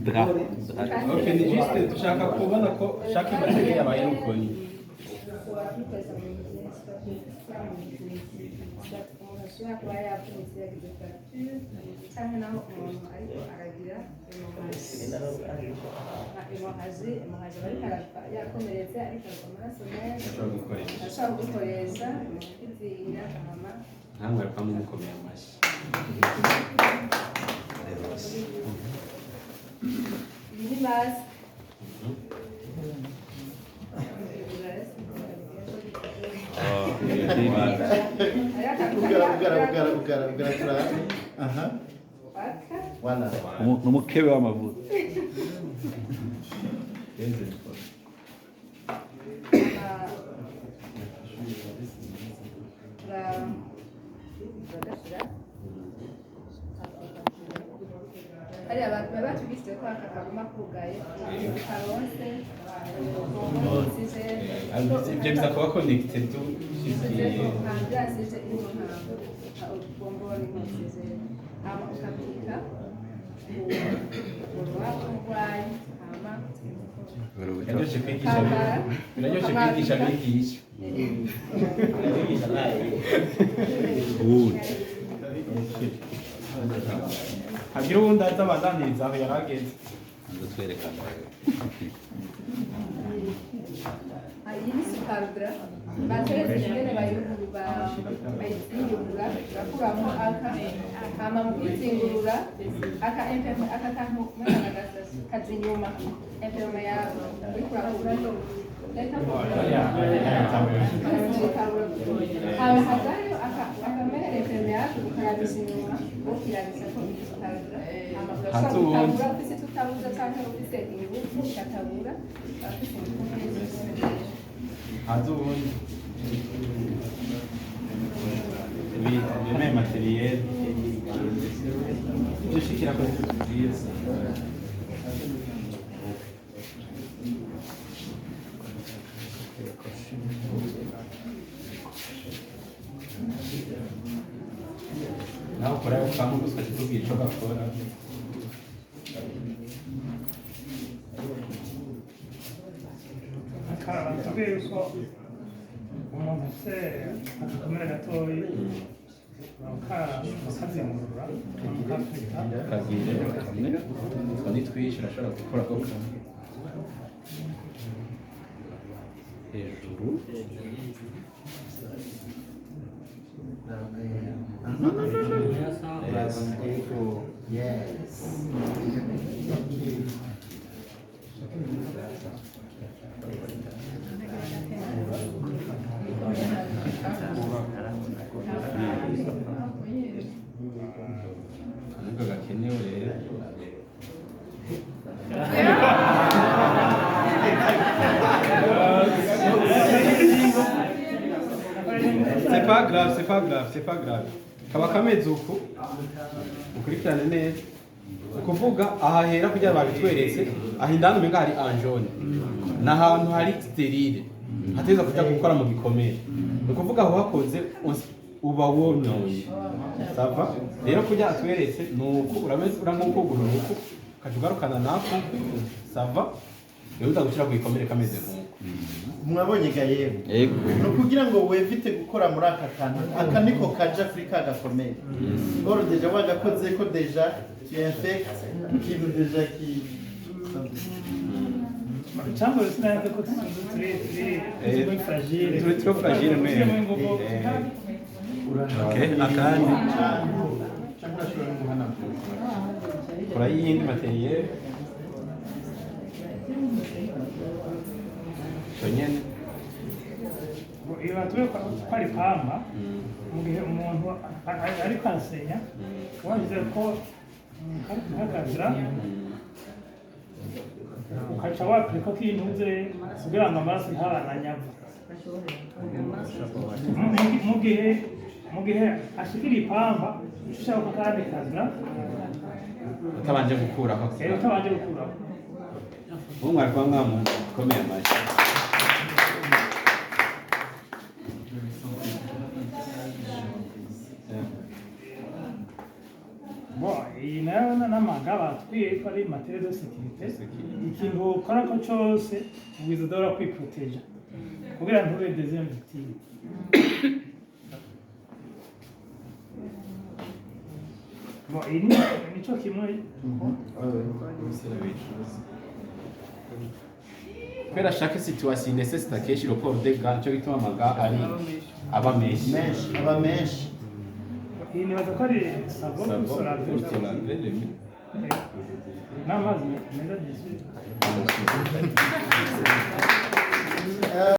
Drap. Ok, ni juste dushaka kubona ko chaque matériel yabaye reconnu. Ushobora kubikoresha mu bintu byinshi, umuntu ashobora kuba yavunitse, yagize fracture, cyangwa naho umuntu ariko aragira hémorragie. Hémorragie aba ariko arapfa, yakomeretse, ariko arava amaraso menshi. Ashobora gukoresha. Ashobora kugukoresha mu kwizinga hama. Namwe ariko mumukomeye amashyi. Rwose. Iyi ni masque. Oh, baby. Ugara, ugara, ugara, ugara, ugara, turabe. Aha. Aka. Voilà. Ni umukebe w'amavuta. Benze bikora. Uragashyira hariya. Baba batubwiye ko aka kaguma kugaye karonse oxygène. Ibyo biza kuba connecté dushikiye. Ambulance ije irimo nka bomboni, nka oxygène, hama ukapika umunwa w'umurwayi, hama Biraryoshe kwigisha, biraryoshe kwigisha abigisha. Abigisha nawe. Ubundi. Hagira uwundi aza abandaniriza aho yari ageze. Ndatwerekana. Iyi ni superdrap. Bateretse ingene bayizingurura, bakuramo aka, hama mu kwizingurura aka aka kantu umwana agasasi kaja inyuma imperméable uriko urakura, reka, hama hazayo akamere imperméable, ukarabisha inyuma, ukirabisha ko iyi superdrap, hama urashobora Hanze ubundi. gutabura ufise tutabuza canke ufise ingufu ukatabura, abafise ingufu nyinshi. Hanze ubundi ibi bimwe matériel ibyo ushikira ko tubwira. Nawe ukora ukanga gusa kitubwira icyo gakora. Batubwiye yuko umuntu afite agakomere gatoyi bakazingurura, bakafita. Kagwire kamwe, utwo ni twinshi, urashobora gukora ko kamwe hejuru. Yes. Yes. Okay. Nubwo gakenewe rero. C'est pas grave, c'est pas grave, c'est pas grave. Kaba kameze uku, ukurikirane neza. Ukuvuga aha hera kugira babitweretse, aha indani umenga hari en jaune. Ni ahantu hari stérile. Hateza kuja gukora mu gikomere. Ni ukuvuga aho hakoze uba wononye. Ça va? Rero kugira atweretse ni uku urameze urankukugurura uku, ukaca ugarukana nako. Ça va? Rero uza gushira ku gikomere kameze nk'uko. Mwabonye ga yewe? Yego. Ni ukugira ngo wevite gukora muri aka kantu, aka niko kaja kuri ka gakomere. Or déjà wagakoze ko, déjà tu infectes ikintu déjà ki Cyangwa sinanze ko turi fragile. Turi trop fragile même. Ushyiremo ingufu. Okay, akandi. Cyangwa urashobora no guhanagura. Kora yindi matériel. Cyo nyene. Iyo batubwiye ko ari pamba, mu gihe umuntu ariko arasenya, wagize ko nk'akazira, ukaca wapurika ko intuze kugira ngo amaraso ntabandanye ava mu gihe ashikira ipamba, ushaka ko kandi kazira. Utabanje gukuraho. Rero utabanje gukuraho. Ubu mwari kuba mwamukomeye amashyi. Bo, Iyi nayo n'amaga batwiye ko ari matière de sécurité. Ikintu ukora ko cyose ubwiza udahora kwiproteja kugira ntube deuxième victime. Bon, iyi ni nico kimwe. Kubera chaque situation nécessite akenshi le port de gants, nico gituma ama gants ari aba menshi. Menshi, aba menshi. Iyi nibaza ko ari savon Savon pour se laver. pour se laver les mains. N'amazi meza, bien sûr.